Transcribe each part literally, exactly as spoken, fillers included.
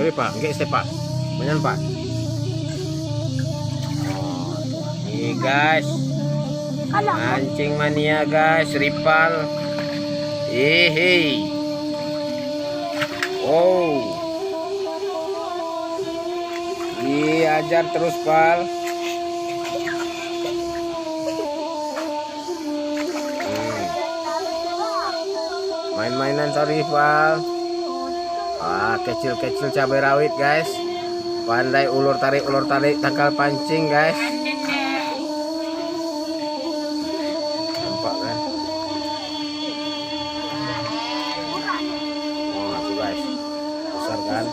Sorry, Pak. Enggak, step, Pak. Manyan, Pak. Oh, ini, guys. Mancing mania, guys. Rival. Hehe. Wow. Ih, ajar terus, Pal. Hmm. Main-mainan, sorry, Pal. Ah, kecil-kecil cabai rawit, guys. Pandai ulur tarik, ulur tarik, tangkal pancing, guys. Nampak, kan? Wah, tuh, guys. Besar, kan?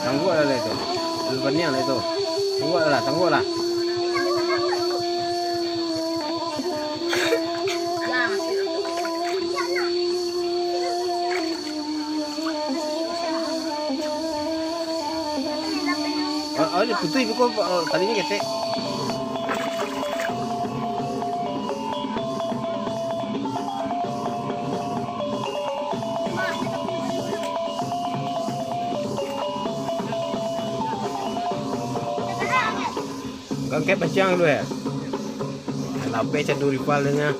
Tangguak lah itu. Lu paniang lah itu. Tangguak lah, tangguak lah. Oh, oh, putuih buko, oh, talinyo ketek. Kan kayak pancang dulu, ya. Lapeh cadu rival nya.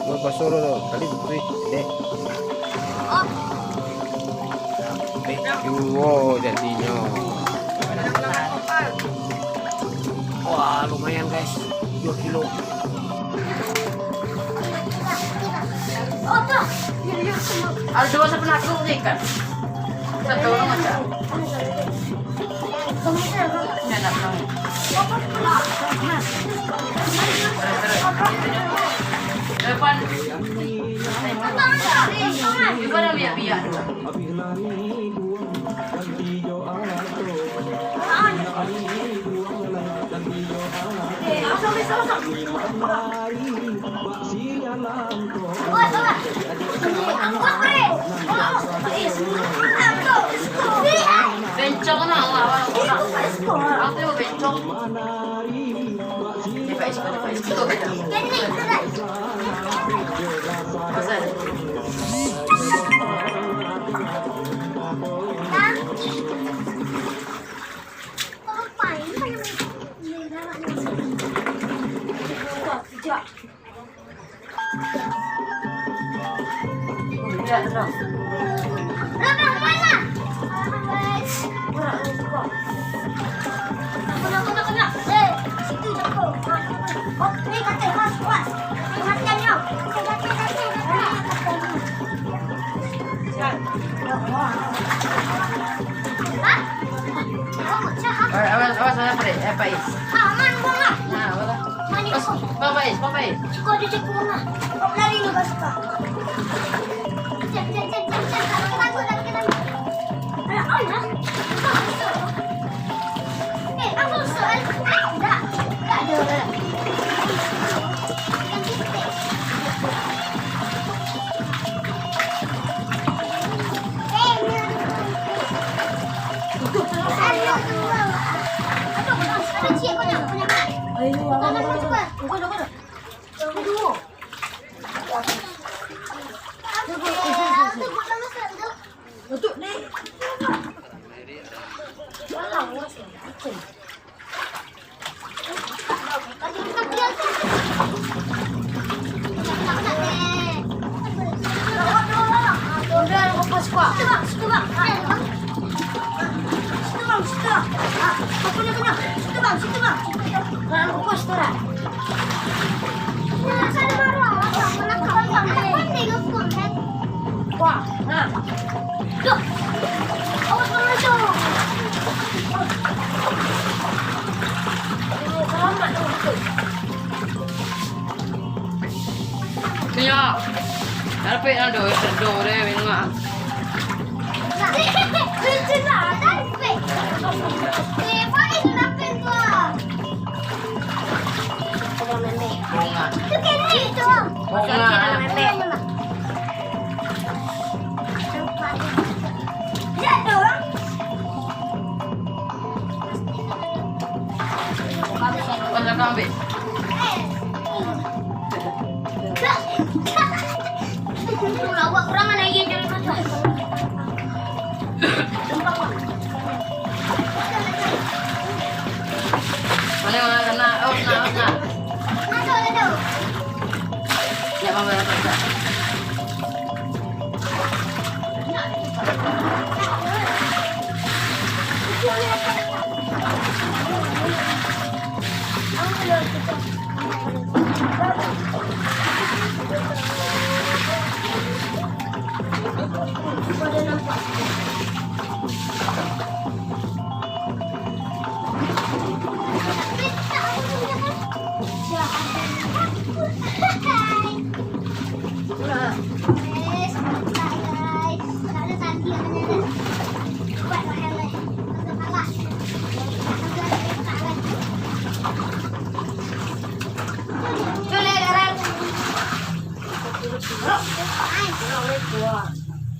Mau pasoro tu, tadi tu, deh. Sampai duo jadinyo. Wah, lumayan, guys. Duo kilo. Ada duo sapenaku ikan. Satu orang aja. Ini anak kami. Terus, terus. Depan. Gimana biak-biak? Bencong no, awak, awak. Aku tengok bencong. Dia Faiz, dia Faiz. Betul, betul. Pasal. Awas, awas, awas, Faiz. Aman, Bang. Nah, awas lah. Pas, pas, Faiz, pas, Faiz. Suka ada cek corona. Kau lari ni, pas, Kak. Cek, cek, cek, cek, cek. Takut, takut, takut, takut. Alah, alah. Eh, apa soal? Ah, dah. Tak ada. Kan kita. Wah, nah. Duh. Awas, awas, awas. Selamat, awas, awas. Iyo. Dah Pek ado, sedo deh, minum ah. Bongak. Bongak. Pas dah ambil. Mana, mana, kena, oh, kena, oh, kena. Nak, Bang, Bang, Bang.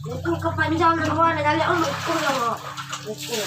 Itu kepanjangan, wah, nak galak, oh, betul, ya, Allah. Betul.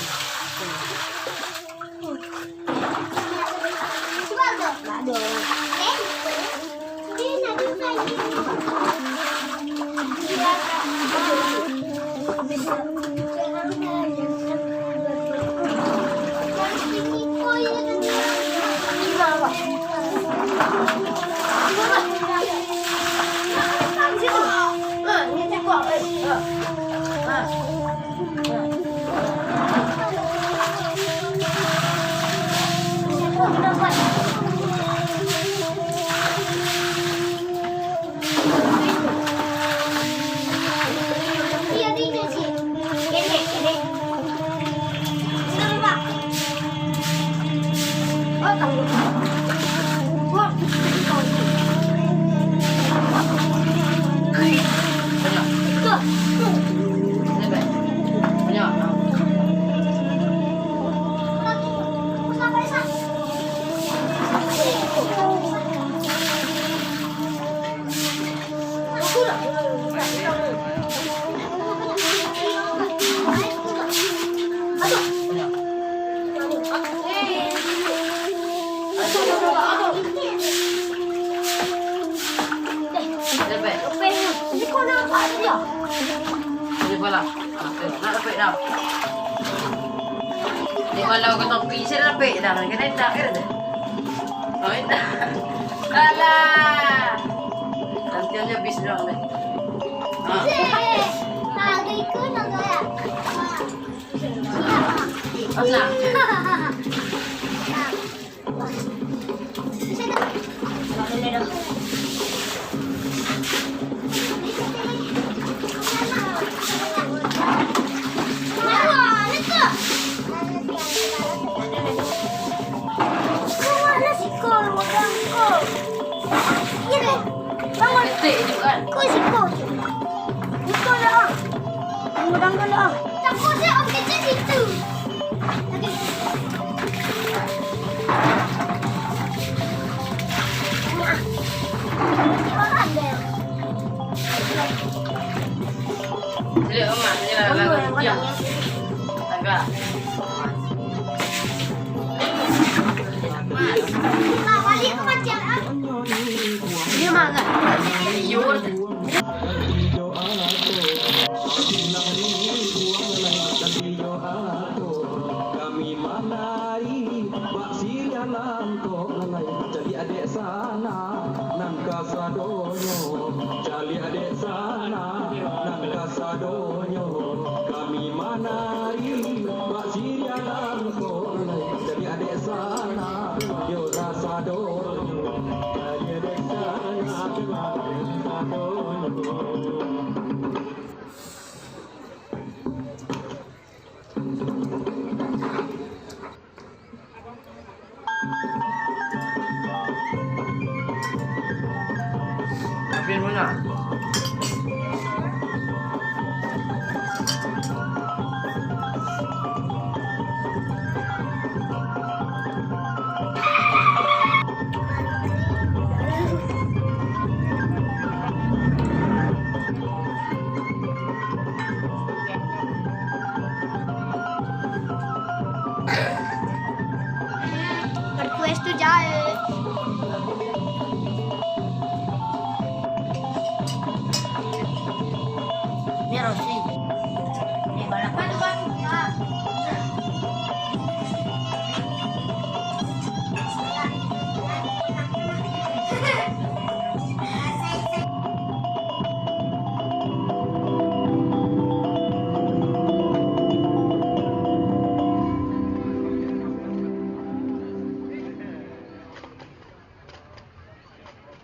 Ni walau ka topi, saya dapek dah. Kena tak, kena tak? Oh, tak. Alah. Nanti hanya bis doang deh. Ha. Alah. Bangun. Betul juga kan? Kau siko je. Betul lah. Tunggu dangka lah. Takut saya objeknya situ. Lagi. Dia emak, dia lagu dia. Tangga. Dia marah. Kami manari, bak siriah langkok lalai, caliak dek sana, nan kasadonyo, caliak dek sana, nan kasadonyo. Kami manari, bak siriah langkok lalai, caliak dek sana, yo kasadonyo, caliak dek sana, kasadonyo. Maafin, Muna. Wes tu jahek.